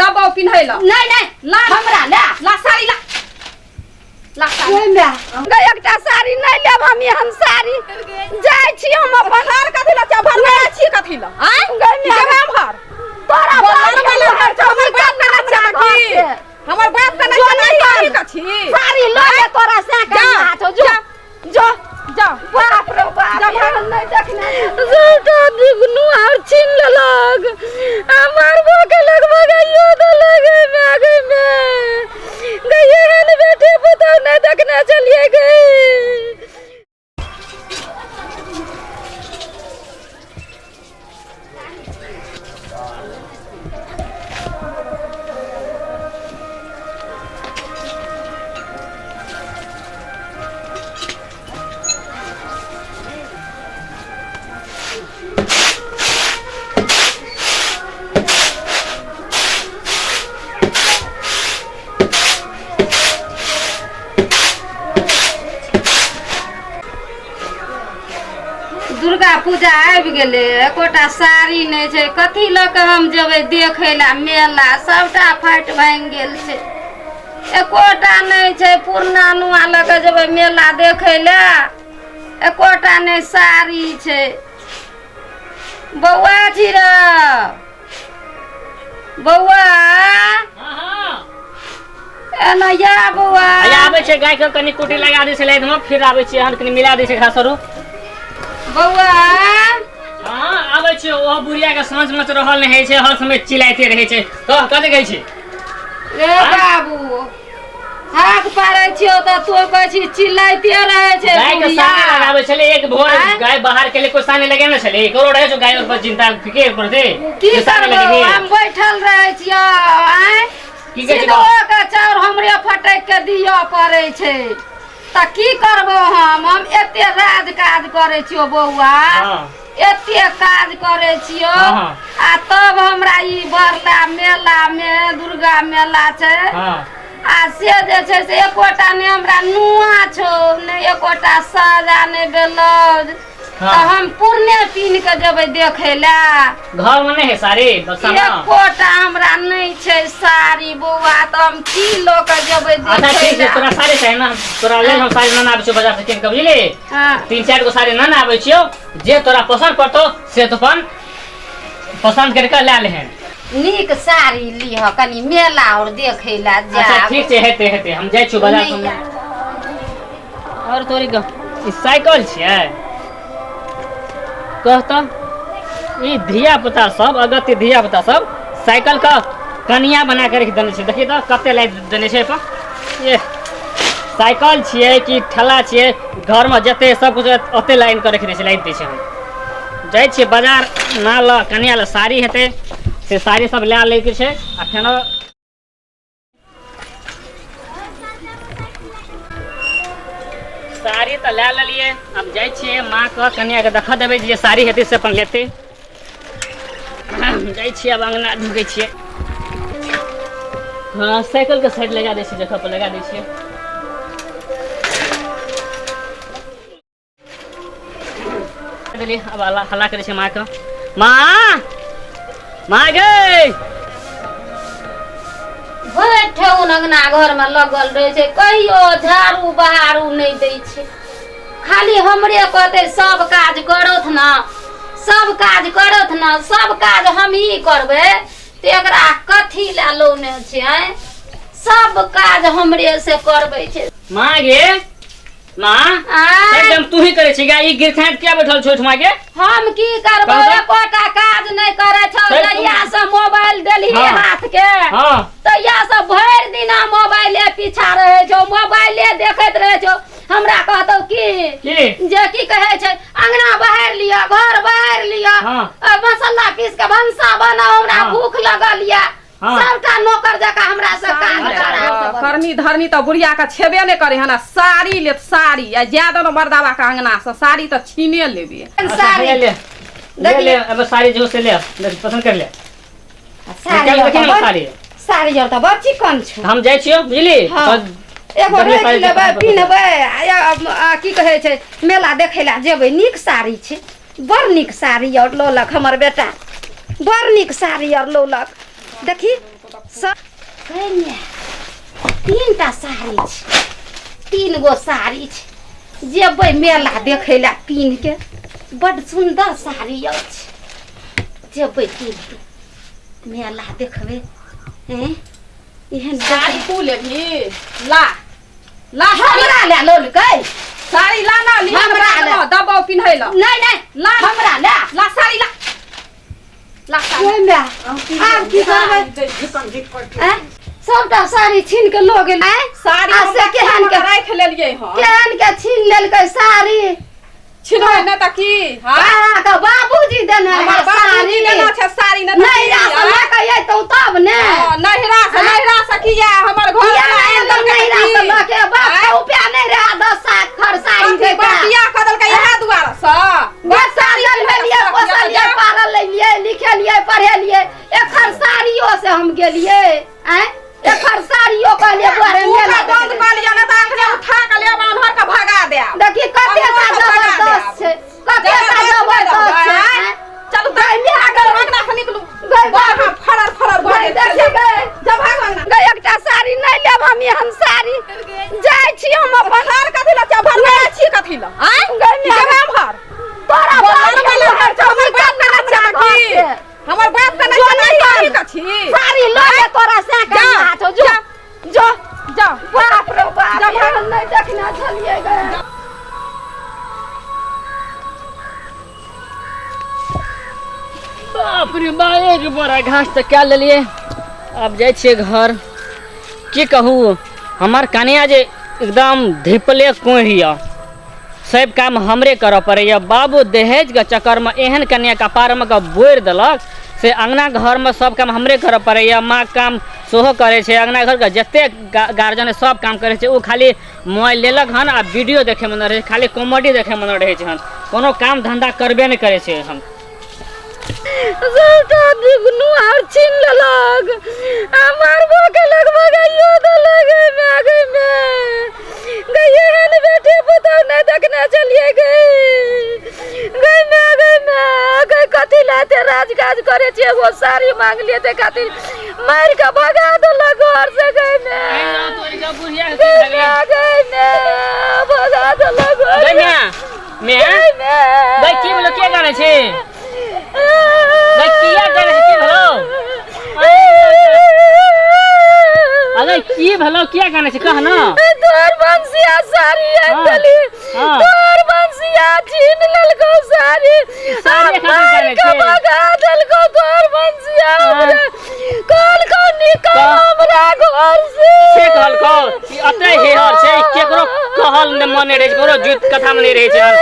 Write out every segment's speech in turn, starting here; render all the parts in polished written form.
दबाव पिन्है ल। नहीं नहीं, ला। हमरा ले। ला साड़ी, ला ला साड़ी। ओए माय गै, एकटा साड़ी नहीं लेब हम एहन साड़ी। जाइ छी हम अपन। हार कथी ल छै? भरना छी कथी ल? आँय? गै माय। जेबै एम्हर। तोरा बोल, बाप बोल, के बोल, घर छौ, हमर बाप के हमरा ना घर छी। से। हमर बाप के ना जो छी, नहीं साड़ी आन। के छी। साड़ी लऽ के तोरा से जा, कन्हा छौ, जो जो जा। बाप रे बाप, जा, भाग। एहन नहि देखने। सबटा दुगनू आर छीन लेलक आ मारबो केलक, भगाइयो देलक। माय गै माय गै, एहन बेटी पुतहु नहि देखने छलियै गै। दुर्गा पूजा आबि गेलै, एकोटा साड़ी नहि छै। कथी लऽ कऽ हम जेबै देखै लए मेला? सभटा फाटि भाङि गेल छै, एकोटा नहि छै। पुरना नुआ लऽ कऽ जेबै मेला देखै लए? एकोटा नहि साड़ी छै। बौआ छी रे बौआ। हाँ हाँ। एना या बौआ। आइ आबै छै, गाय के कनि कुटी लगा दै छै लाइट में, फिर आबै छियै। अहन कनि मिला दै छै घास आरू। बौआ। हाँ, आबै छियै। ओहो बुढ़िया के साँझ मच रहल नहि होइ छै, हर समय चिल्लाइते रहै छै। कह, कतऽ गै छी? रे बाबू, हाक पारै छियौ तऽ तों कहै छी चिल्लाइते रहै छै। गाय के बुढ़िया। सानी लगाबै छलै एक भोर। आँय? गाय बाहर के लिए कोई सानी लगेने छलै? करो रहै छौ गाय पर चिंता के पड़तै की जे सानी करबौ? लगेबही। हम बैठल रहै छियौ। आँय? की कहै छी? सिधो के चाउर हमरे फटकि के दिअ पड़ै छै, तऽ की करबौ हम? हम एते राज काज करै छियौ बौआ। एते काज करै छियौ। हाँ, हाँ। आ तब हमरा ई बरला मेला मे, दुर्गा मेला छै, आ से जे छै से एकोटा ने हमरा नुआ छौ, ने एकोटा साजा, ने ब्लाउज। तऽ हम पुरने पिन्ह के जेबै देखै लए? घर में नहीं है साड़ी बक्सा में? एकोटा हमरा नहि छै साड़ी बौआ, तऽ हम की लऽ के जेबै अच्छा देखै ठीक छै। लए? तोरा साड़ी चाही ना? तोरा लेल हम साड़ी ना आबै छियौ बाजार से कीन के, बुझली? तीन चारि गो साड़ी ना आबै छियौ, जे तोरा पसंद पड़तौ से तो अपन पसंद करके लए लेहन। नीक साड़ी लिह, कनी मेला और देखै लए अच्छा। जायब। ठीक छै, हेतै हेतै, हम जाइ छियौ बाजार। नहि हम जायब। और तोरी के ई साइकिल छियै? कह तऽ, ई धिया पुता सब, अगत्य धिया पुता सब साइकिल के कनिया बना के रखि देने छै। देखिए तऽ कते लाइट देने छै एहिपर। ये साइकिल छियै कि ठेला छियै? घरमे जते सब कुछ ओते लाइन के रखि दै छै, लाइट दै छै। हम जाइ छियै बाजार ना लऽ कनिया लए साड़ी हेतै से साड़ी सब लए लैके छै। आ फेनो साड़ी तऽ लए लेलियै, आब जाइ छियै माँके कनियाके देखऽ देबै, जे साड़ी हेतै से अपन लेतै। जाइ छियै, आब अङ्गना ढुकै छियै। हँ, साइकिलके साइड लगा दै छियै, जगह पर लगा दै छियै। देलियै, आब हल्ला हल्ला करै छै माँके। माँ, माँ गे। भरि ठेहुन अंगना घरमे लगल रहै छै, कहियो झाड़ू बहारू नहि दै छै। खाली हमरे कहतै सब काज करौथ ने, सब काज करौथ ने। सब काज हमही करबै तऽ एकरा कथी लए लौने छै? आँय, सब काज हमरे से करबै छै। माँ गे माँ। आँय? एकदम तू ही करे छी ई गिरथाइत किया बैठल छो ओहिठमा के? हम की करबो? कहू तऽ। एकोटा काज नहि करै छौ। से तू- जहिया से मोबाइल देलही हाथ के, तहिया से भरि दिना मोबाइले पीछा रहै छौ, मोबाइले देखैत रहै छौ। हमरा कहतौ की की? जे की कहै छै, अंगना बहारि लिअ, घर बहारि लिअ, मसाला पीस के भनसा बनाउ, हमरा भूख लगल यऽ। सबटा नौकर जकाँ हमरा से काज कराओ। करनी धरनी तऽ बुढ़िया के छेबे नहि करे हन, आ साड़ी लेत साड़ी। आ जाय देलहुँ मर्दाबा के अंगना से, साड़ी तऽ छीने लेबे। अच्छा, साड़ी ले ले ले। देखिए। ले अब साड़ी जो से ले, देख, पसंद कर ले। साड़ी निकाल, और देखी तऽ ने बड़ साड़ी। साड़ी और तऽ बड़ चिकन छौ। हम जाइ छियौ, बुझली? एगो बढ़िआँ राखि साड़ी लेबै, देखा। पिन्हबै आ की कहै छै, मेला देखै लए जेबै। नीक साड़ी छै, बड़ नीक साड़ी और लौलक हमर बेटा, बड़ नीक साड़ी और लौलक। देखी। तीनटा साड़ी छै, तीन गो साड़ी छै। जेबै मेला देखै लए पीन के, बड सुन्दर साड़ी अछि। जेबै पीन के मेला देखबै। हैं, एहन साड़ी तू लेबही? ला ला साड़ी। हमरा लए लौलकै। साड़ी ला ना, लिहा। हमरा ले। दबाव पिन्है ला। नहि नहि। ला। हमरा लए। ला साड़ी, ला ला साड़ी। ओहिमे आब की करबै? आँय? सबटा साड़ी छीन के लऽ गेल। आँय? साड़ी आ हम से केहन के राखि लेलियै हँ। केहन के छीन लेलकै साड़ी? छिनबै नहि तऽ की? हाँ, अहाँके बाबूजी देने हमर रहै बाबूजी साड़ी। देना छै साड़ी, नहि तऽ नैहरा की? से आँय? लऽ के अयतहुँ तब ने। हँ, नैहरा से? नैहरा से किया? हमर घर किया वाला नहि आनि एलहुँ देलकै नैहरा की? से लऽ के? बाप आँय? के रुपया नहि रहै 10 साख साड़ी कथी देता। बाप बियाह कऽ देलकै इएह दुआरे सँ? बच्चा जन्मेलियै, पोसलियै, पाललियै, लिखेलियै, पढ़ेलियै, एखन साड़ियो से हम गेलियै। आँय, एखन साड़ियो कहलियै बुआ रे मुँह मेला के बंद देखै। कऽ लिअ, नहि तऽ अखने उठा कऽ लेब आन्हर के भगा देब। देखी कतेटा अंगना से भगा जबरदस्त देब। छै, कतेटा जबरदस्त जबरदस्त छै। आँय? आँय? चलू तऽ गै माय आगे अंगना से निकलू। गै बाहर फरर फरर भऽ गै गेल छै। देखी गै। जा भाग अंगना। गै, एकटा साड़ी नहि लेब हम एहन साड़ी, जाइ छी हम अपन। भर कथी लए छै? भर नहि छी कथी लए? आँय? गै माय। जेबै एम्हर? तोरा बोल बाप ना, के बोल घर छौ, हमर बाप निकल के ना ना घर की? से। हमर बाप के जो नहि निकल। साड़ी के छी। साड़ी लऽ के तोरा से जा, कन्हा छौ। जो जा। जो जा। बाप रे बाप, जा भाग। एहन नहि देखने छलियै गै। बाप रे बा, एक बोरा घास तऽ कए लेलियै, आब जाइ छियै घर। की कहू, हमर कनिया जे एकदम धिपले कोढ़ि यऽ, सब काम हमरे करऽ पड़ैए। बाबू दहेजके चक्करमे एहन कनिया कपारमे कऽ बोरि देलक से अङ्गना घरमे सब काम हमरे करऽ पड़ैए। माँ काम सेहो करै छै, अङ्गना घरके जतेक गार्जियन सब काम करै छै। ओ खाली मोबाइल लेलक हन आ वीडियो देखैमे नहि रहै छै, खाली कॉमेडी देखैमे नहि रहै छै हन, कोनो काम धन्धा करबे नहि करै छै हन। सबटा जुगनू आर छीन लेलक आ मारबो केलक, भगाइयो देलक। गै माय, गै माय गै, एहन बेटी पुतहु नहि देखने छलियै गै। गै माय, गै माय गै, कथी लए एते राज काज करै छियै? एगो साड़ी मांगलियै ताहि खातिर मारि कऽ भगा देलक घर से। गै माय, गै माय, गै माय, भगा देलक घर गै से। माय, माय गै माय। गै, की भेलो? किया कानै छी गै? किया कानै छी? की भेलो? अरे की भेलो, किया कानै छी, कह न। तोहर बंसिया साड़ी आनि देली। तोहर बंसिया छीन लेलकौ साड़ी। साड़िये खातिर मारि कानै के छी? भगा देलकौ तोहर बंसिया हमरा। कहलकौ निकल हमरा घर से। से कहलकौ? ई अते हेहर छै, ई केकरो कहल नहि मन रहै छै, केकरो जुत कथामे नहि रहै छै हन।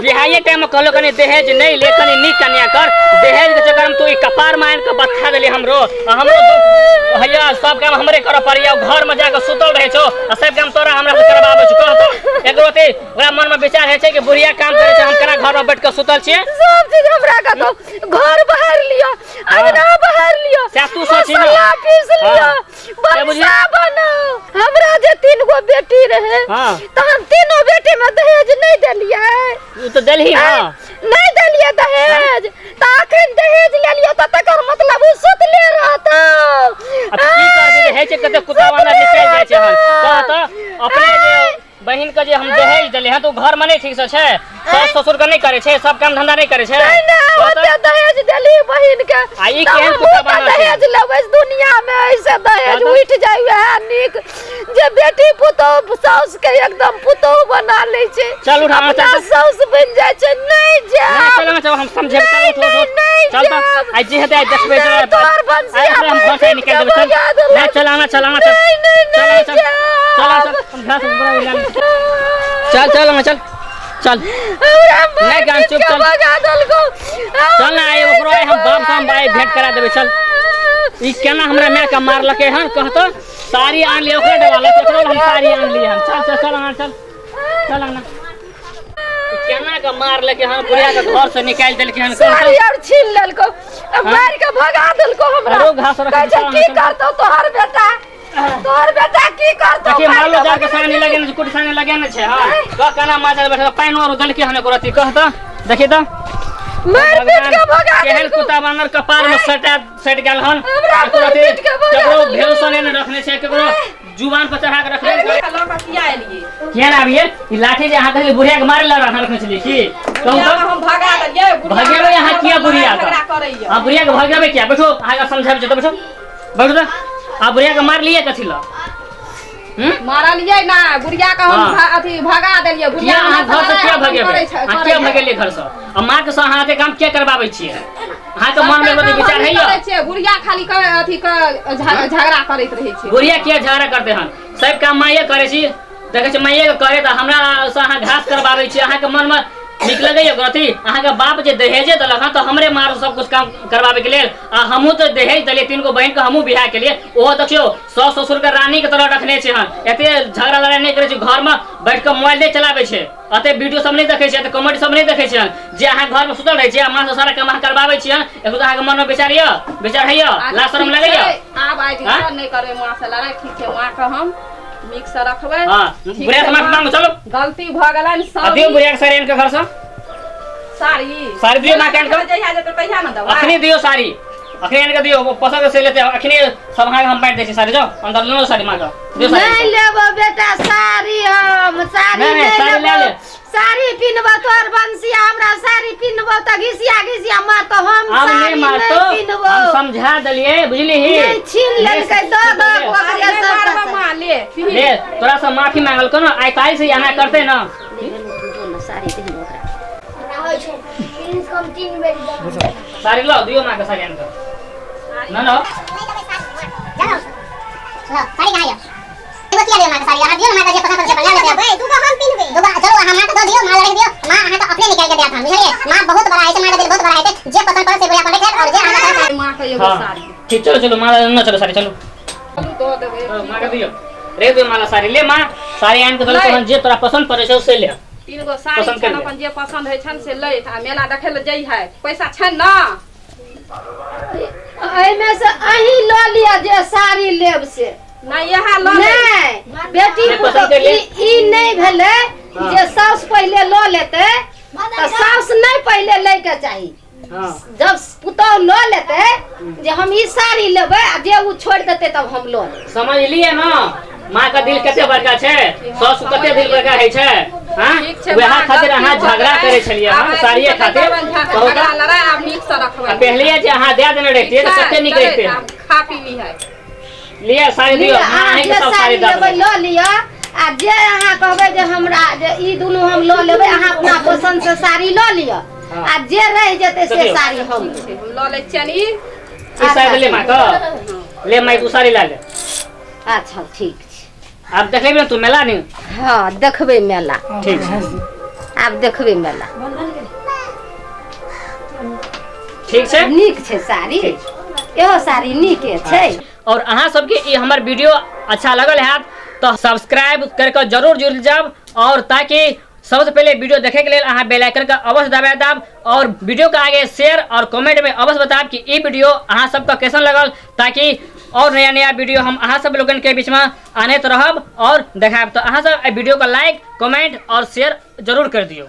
बिहाये टाइम मे कहलो कनि दहेज नहि ले, कनि नीक कन्या कर। दहेज के चक्कर में तू ई कपार में आनि के बथा देली हमरो आ हमरो दुख हैया। सब काम हमरे करऽ पड़ैया, घर में जाके सुतल रहै छौ आ सब काम तोरा हमरा से करबाबै छौ। कह तो एकरो अथी ओकरा मन में विचार होइ छै कि बुढ़िया काम करै छै, हम केना घर में बैठ के सुतल छियै? सब चीज हमरा कतौ, घर बहार लिअ, अंगना बहार लिअ, सएह तू सोचही ने। मसाला पीस लिअ, से बुझी- बक्सा बनाउ। हमरा जे 3 गो बेटी रहे तऽ हम तीनो बेटी में दहेज नहि देलियै। ओ तऽ देलही ना। नहि देलियै दहेज तऽ अखन दहेज लेलियै तऽ तकर मतलब ओ सुतले रहतौ। अब की करबी जे होइ छै, कते कुत्ता वाना निकलि जाइ छै हन। कह तऽ अपने जे बहिन के जे हम दहेज देले हन तऽ ओ घर में नहि ठीक से छै, सास ससुर के नहि करे छै, सब काम धंधा नहि करे छै? नहि नहि। कह तऽ। ओते दहेज देली बहिन के आ ई तऽ केहन हमहूँ कुत्ता तऽ बनल छै? दहेज लेबै दुनिया में। ऐसे दहेज कह तऽ। उठि जाय वएह नीक, जे बेटी पुतोह साउस के एकदम पुतोह बना लै छै। चल उठ, अपना चल, चल। साउस बनि जाइ छै। नहि नहि जायब। चल ना, चल हम समझेबै। चल उठ, उठ, उठ। नहीं चल तऽ जायब। आइ जे हेतै आइ देखबै। नहीं, चल तोहर आइ बंसिया ओकरा हम घर से मारि निकालि पीट देबै। के चल भगा देलक। नहि, चल आना, चल आना, चल। नहीं नहीं। चल नहीं चल चल चल, हम घर से बड़ा उड़ान। चल चल आना, चल चल। हमरा मारि नहीं, गान पीट चुप, के चल। भगा देलकौ। चल ना, आइ ओकरो आइ हम बाप से हम आइ भेंट करा देबै। चल, ई केना हमरा माय के मारलकै हन, कह तऽ। साड़ी आन लियै ओकरे डबालक, एकरो हम साड़ी आन लियै हन। चल चल चल आना, चल चल आना। ई केना के मारलकै हन, बुढ़िया के घर से निकालि देलकै हन, कह साड़ी तऽ। और छीन लेलकौ, मारि के भगा देलकौ हमरा। आरो घास रखै कहै छै चल, की चल। करतौ तोहर बेटा, तोहर बेटा की करतौ? देखिए मारि मालो के जाल के भगा सानी लगेने छै, कुट सानी लगेने छै। हाँ, कह केना माजल बैठल, पानि आरो देलकै हन एको रत्ती? कह तऽ, देखी तऽ। मारि पीट के भगा केहन देलकौ। कुत्ता बानर कपार में सटा सट गेल हन। हमरा एको मारि रति पीट के भगा केकरो देलकौ। भेरोसा नहि ने रखने छै, केकरो जुबान पर चढ़ा के रखने छै। लऽ कऽ किया एलियै? किया ने आबिये? ई लाठी जे अहाँ कहलियै बुढ़िया के मारे लए अहाँ रखने छलियै की? कहू बुढ़िया तऽ के हम भगा देलियै। बुढ़िया भगेबै अहाँ किया बुढ़िया के? झगड़ा करैया। आ बुढ़िया के भगेबै किया? बैठो, अहाँके समझाबै छी तऽ बैठो, बैठो तऽ। आ बुढ़िया के मारलियै कथी लए? मारलियै ना बुढ़िया के हम। हाँ। अथी भगा देलियै बुढ़िया। किया अहाँ घर से किया भगेबै? करै छै। अहाँ किया भगेलियै घर से? आ माँ के संग अहाँ एते काम किया करबाबै छियै? अहाँके मन मे एगो विचार है छियै, बुढ़िया खाली क अथी क झगड़ा करैत रहै छै। बुढ़िया किया झगड़ा करते हन? सब काम माइये करै छी, देखै छी माइये के करे, तऽ हमरा से अहाँ घास करबाबै छी। अहाँके मन मे नीक लगैया अथी? अहाँके बाप जे दहेजे देलक हन तऽ हमरे मार सब कुछ काम करबाबै के लेल, आ हमहूँ तऽ दहेज देलियै, 3 गो बहिन के हमहूँ बियाह केलियै। ओहो देखियौ सास ससुर के रानी के तरह रखने छै हन। एते झगड़ा लड़ाई नहि करै छै, घर मे बैठ के मोबाइल नहि चलाबै छै, एते वीडियो सब नहि देखै छै, एते कॉमेडी सब नहि देखै छै हन। जे अहाँ घर मे सुतल रहै छै आ माँ से सारा काम अहाँ करबाबै छियै हन, एगो तऽ अहाँके मन मे विचार यऽ, विचार होइया, लाज शरम ठीक लगैया? छै, आब आइ हाँ? दिनसँ नहि करबै माँ से लड़ाइ। ठीक छै, माँ के हम नीक से रखबै। हाँ, ठीक बुढ़िया छै, से माफी माँ। मांगू, चलू। गलती भऽ गेलनि। आ दियौ सॉरी। बुढ़िया के साड़ी आनि के घर से। साड़ी? साड़ी दियौ माँ के आनि के। जहिया जेतै तहिया ने देबै। अखने दियौ साड़ी, अखने आनि के दियौ। ओ पसंद से लेते, अखने सब अहाँके हम बाँटि दै छी साड़ी। जाउ अंदर, लेलहुँ साड़ी माँ के, दियौ साड़ी। नहीं लेबो बेटा साड़ी, हम साड़ी नहीं, नहीं, नहीं साड़ी ले लेबो। ले। साड़ी पिन्हबो तोहर बंसिया, हमरा साड़ी पिन्हबो तऽ घिसिया घिसिया मारतो। हम आब साड़ी नहि मारतो। नहीं पिन्हबो। हम समझा देलियै, बुझलिही? नहीं, छीन लेलकै दऽ दऽ ओकरे नहि सबटा मारबै साड़ी। माँ, ले पिन्ह। ले, तोरा से माफी मांगल को ना, आइ काल्हि से एना करते ना। साड़ी दही ओकरा। साड़ी लाओ, दियो माँ के साड़ी आनि के। ना ना। साड़ी कहाँ यऽ? एगो किया लेबै माँ के साड़ी? अहाँ दियौ ने माँ के, जे पसंद पड़ै छै अपन लए लेतै। दूगो हम पिन्हबै। दूगो चलू, अहाँ माँ के दऽ दियौ, माँ लए दियौ। माँ अहाँके अपने निकालि के देत हन, बुझलियै? माँ बहुत बड़ा होइ छै, माँ के दिल बहुत बड़ा हेतै। जे पसंद पड़त से गोरे अपन राखि लेत और जे अहाँके माँ के एगो हाँ साड़ी। ठीक, चलो चलो माँ, ना चलो साड़ी, चलू। चलू, दऽ देबै। माँ के दियौ रे, दियौ माँ ला साड़ी। ले माँ, साड़ी आनि के देलकै हन, जे तोरा पसंद पड़ै छौ से ले। 3 गो साड़ी पसंद कर छनि। ले। अपन जे पसंद होइ छनि से लैत आ मेला देखै लए जइहे। पैसा छनि ने? एहिमे से अहीं लऽ लिअ जे साड़ी लेब से। नहि, इएह लऽ ले। नहि बेटी नहि, पुतोह पसंद कर ले। ई नहि भेलै हाँ। जे साउस पहिले लऽ लेतै तऽ साउस नहि पहिले लैके चाही। हाँ। जब पुतोह लऽ लेतै जे हम ई साड़ी लेबै आ जे ओ छोड़ि देतै तब हम लऽ लेबै। समझलियै ना माँ के दिल कते बड़का छै, सासु कते दिल बड़का होइ छै? हाँ। ठीक छै वएह माँ, खातिर गलती अहाँ भऽ झगड़ा गेलै। करै छलियै आब हन आइ साड़िये दिनसँ नहि खातिर? करबनि कहू झगड़ा तऽ। लड़ाइ, आब नीकसँ रखबै। आ पहलिए जे अहाँ दए देने रहितियै तऽ ठीक कते छै, नीक चलै, रहितै। आब खा पी लीहे। लिअ साड़ी दियौ लिअ, माँ, अहाँ अहींके जे सब साड़ी साड़ी दऽ लेबै देबै। लऽ लिअ आ जे अहाँ कहबै जे हमरा जे ई दुनू हम लऽ लेबै, अहाँ अपना पसंद से साड़ी लऽ लिअ आ जे रहि जेतै से देखियौ। साड़ी हम लेबै। हम लऽ लै छियनि ई। ई साड़ी ले माँ के, ले माँ, तू साड़ी लए ले। अच्छा, ठीक छै। आब देखलेबै ने तू मेला ने? हँ, देखबै मेला। ठीक छै। आब देखबै मेला। ठीक छै। नीक छै साड़ी। ठीक। इहो साड़ी नीके छै। और अहाँ सबके ई हमर वीडियो अच्छा लगल हैत तऽ सब्सक्राइब करके जरूर जुड़ जाब, और ताकि सबसे पहले वीडियो देखे के लेल अहाँ बेल आइकन के अवश्य दबा दाब, और वीडियो के आगे शेयर और कमेंट में अवश्य बताब कि ई वीडियो अहाँ सबके कैसन लगल, ताकि और नया नया वीडियो हम अहाँ सब लोगन के बीच में आनैत रहब और देखायब। तऽ अहाँ सब एहि वीडियो के लाइक, कमेंट और शेयर जरूर कर दियौ।